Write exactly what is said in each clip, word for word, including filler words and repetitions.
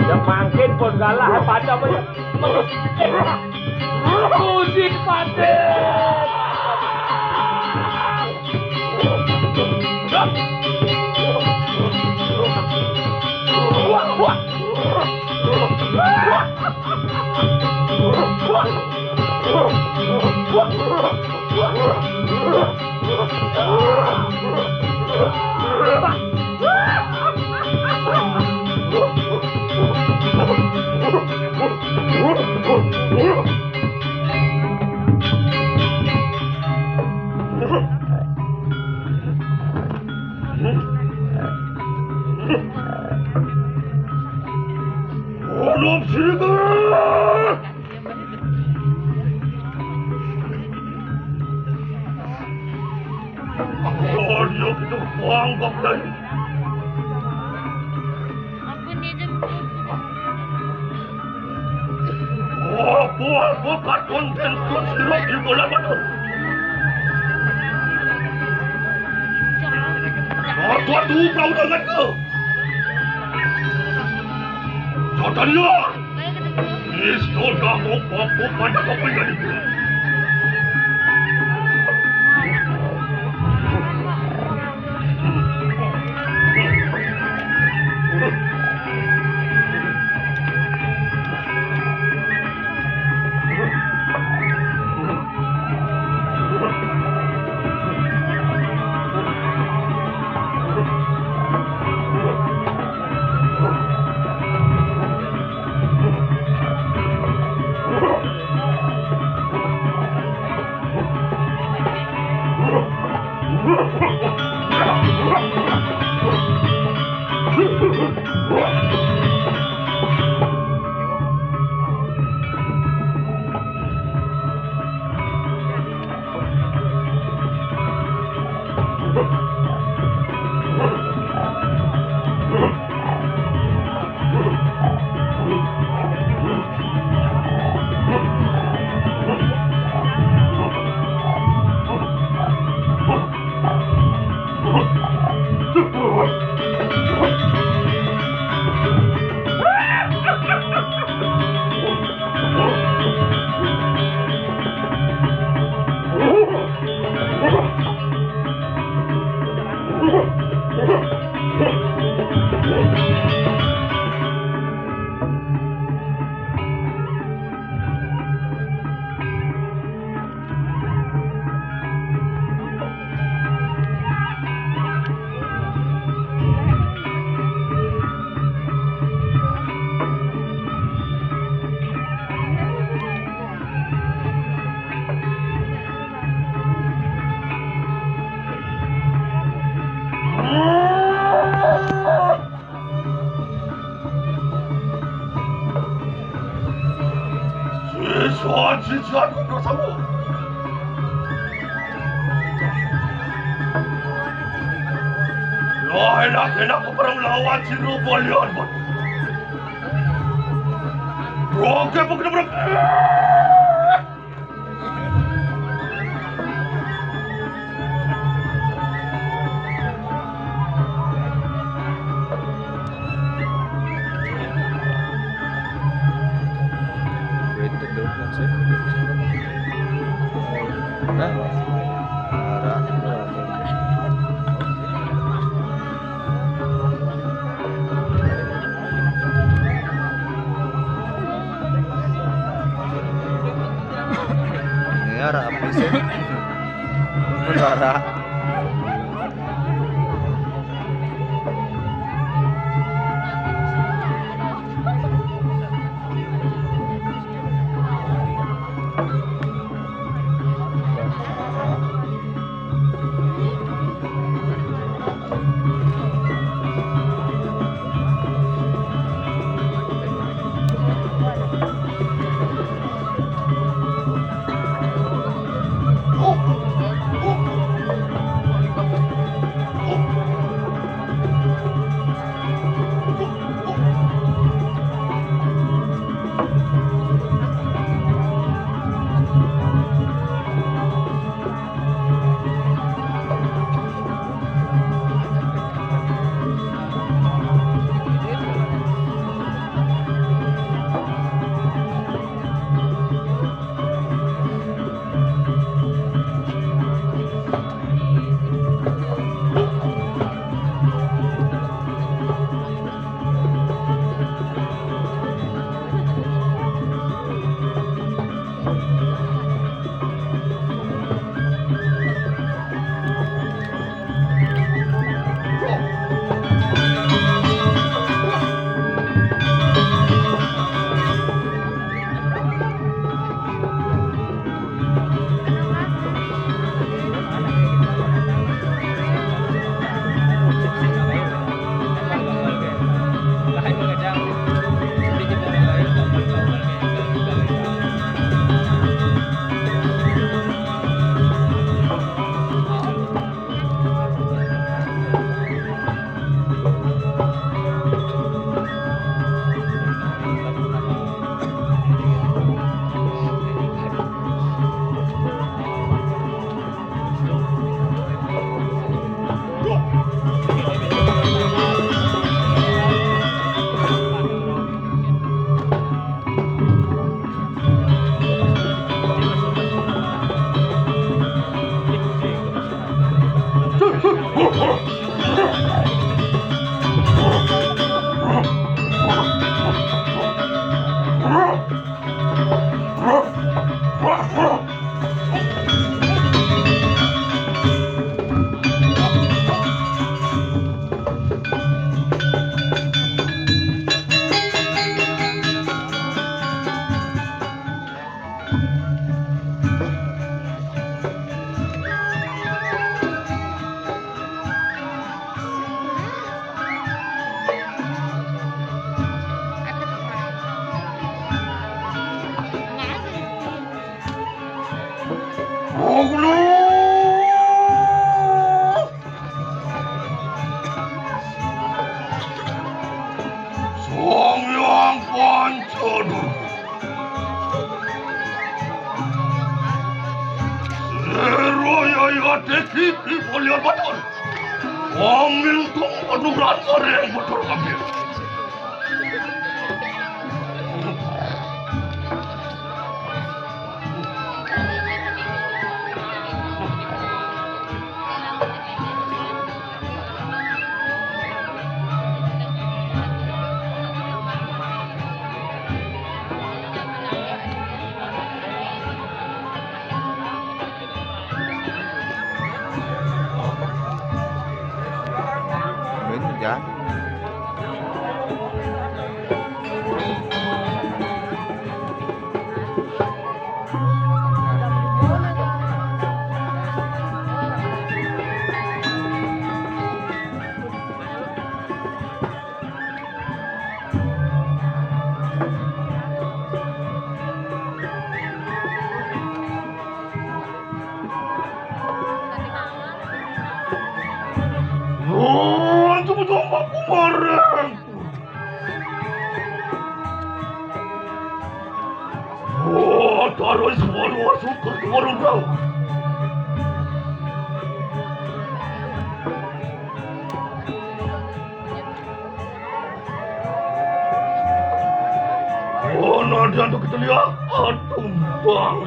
Yang mangkin pun kalah, pada apa ya? Musik paten. Oh, dia kita buang kau tadi. Ampun, dia jam. Oh, buang kau karton dan kau sirap di bola batur. Kau tuan tu perahu tangan kau. Jotania! Isto damo papo pada kapan jadi. Siswa-siswa dosamu. Lo enak-enak perang lawan si Napoleon, Bot. Oke, bukan berang. Wait, the dope, that's it. Nah, arah. Ini arah apa sih? Arah. Iki kalian batur. Kami tong panuran sareng batur kami. Bến Bình Chánh. Wah, tunggu, tunggu, aku marah. Wah, taruh semua luar syukur, semua luar. Oh, nah, dia tuh kita lihat. Aduh, Bang.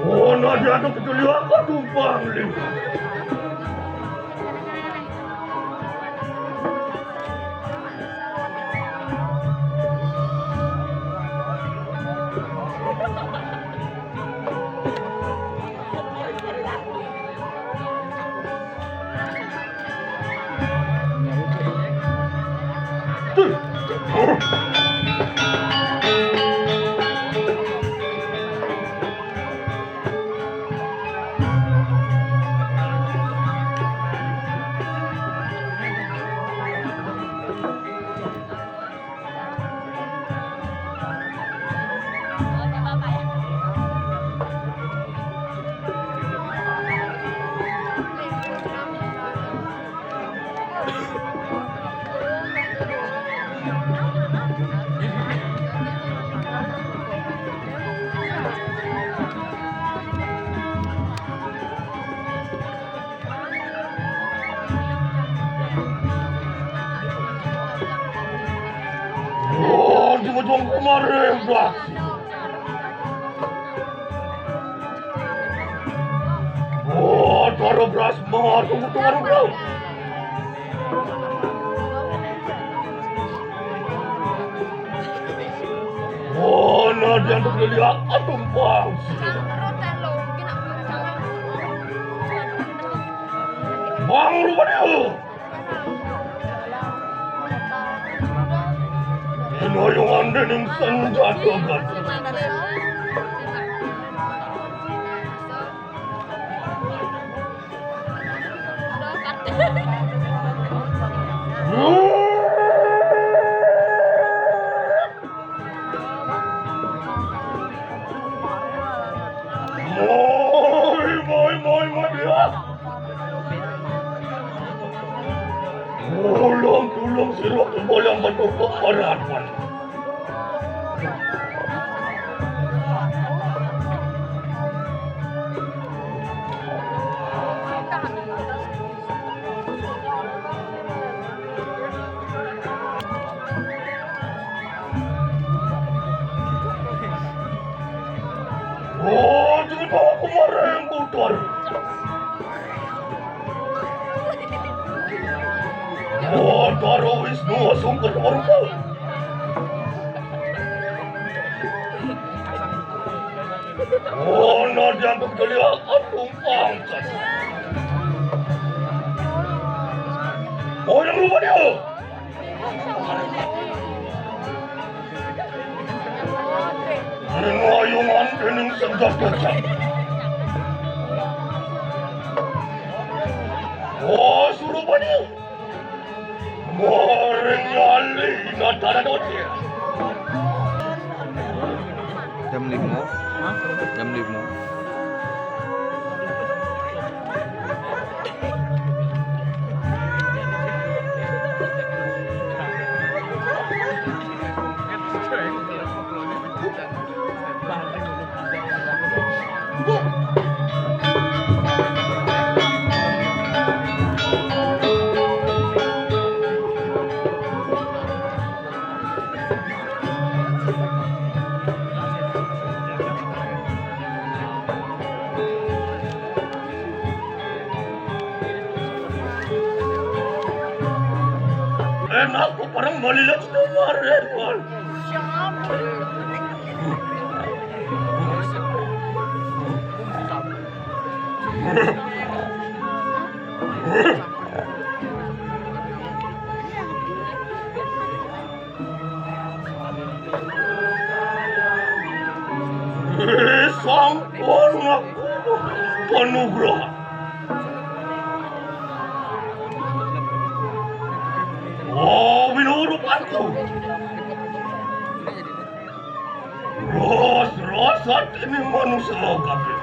Oh, nah, dia tuh kita lihat, aduh, Bang. Oh, ujung-ujung kemarin, Bang. Oh, taruh beras, Bang. Tunggu, tunggu, tunggu. Oh, nah, dia tuh lihat, aduh, Bang. Bang, rupanya. Ino yung ande ning senjata gadis. Moi, moi, moi, moi, dia. Tulung, tulung, sira kembali yang betul kok harapan. Oh, jangan bawa aku marah yang putar. Oh, Dara Wisnu sungker warga. Oh, nah, dia tuh geliat, aduh, pangkat. Oh, yang lupa dia. Ning ayungan dening senjata. Orang nyali, nggak ada dosa. Jam lima. Hah? Jam lima. Enak kok, orang malilit keluar, Edward. Eh, sampun aku panugrahan. Oh, minurup aku. Ros, rosot ini manusia kabeh.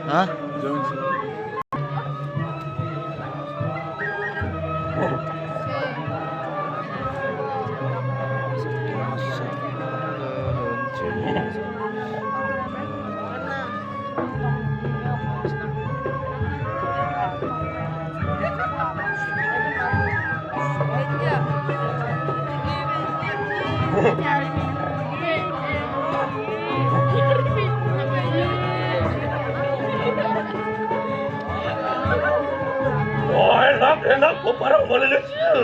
Hah? Oh, enak, enak, kok parang boleh lucu.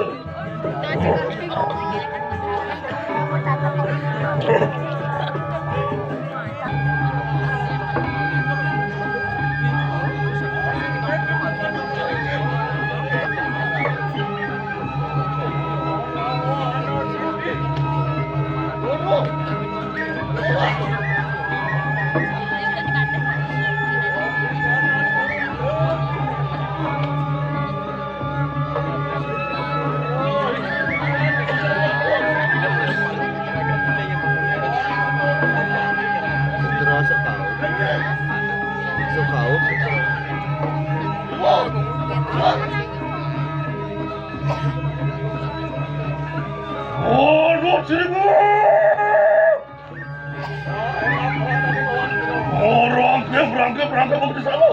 Terasa tahu. Suka tahu. Oh, no, seribu. Oh, rangkep, rangkep, rangkep, waktu selalu.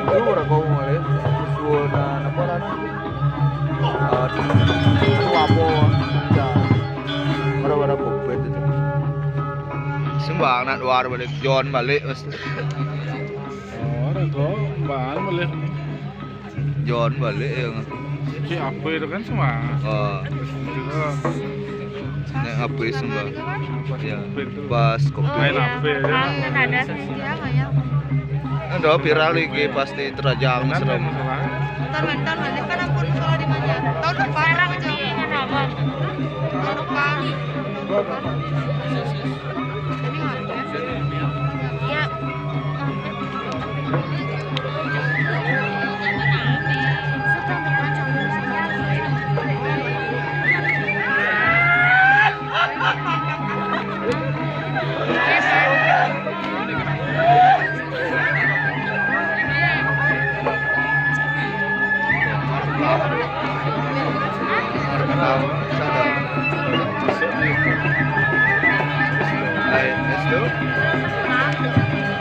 Itu ora kau mulai. Suara apa lah, nah? Eh, itu apa? Ya. Ora-ora bobet itu. Sembang nak luar balik, John balik mesti. Oh, ora to, mbaan balik. John balik ya. Si apa itu kan semua. Oh. Itu. Nek apa semua. Ya. Pas kopi. Main apa ya? Ada sih. Ada viral iki pasti terajang serem. Nonton, nonton, nonton. Kan ampun, salah di mana? Tahun depan aja. Tahun depan. Ini nggak ada. Iya.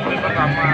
Ini pertama.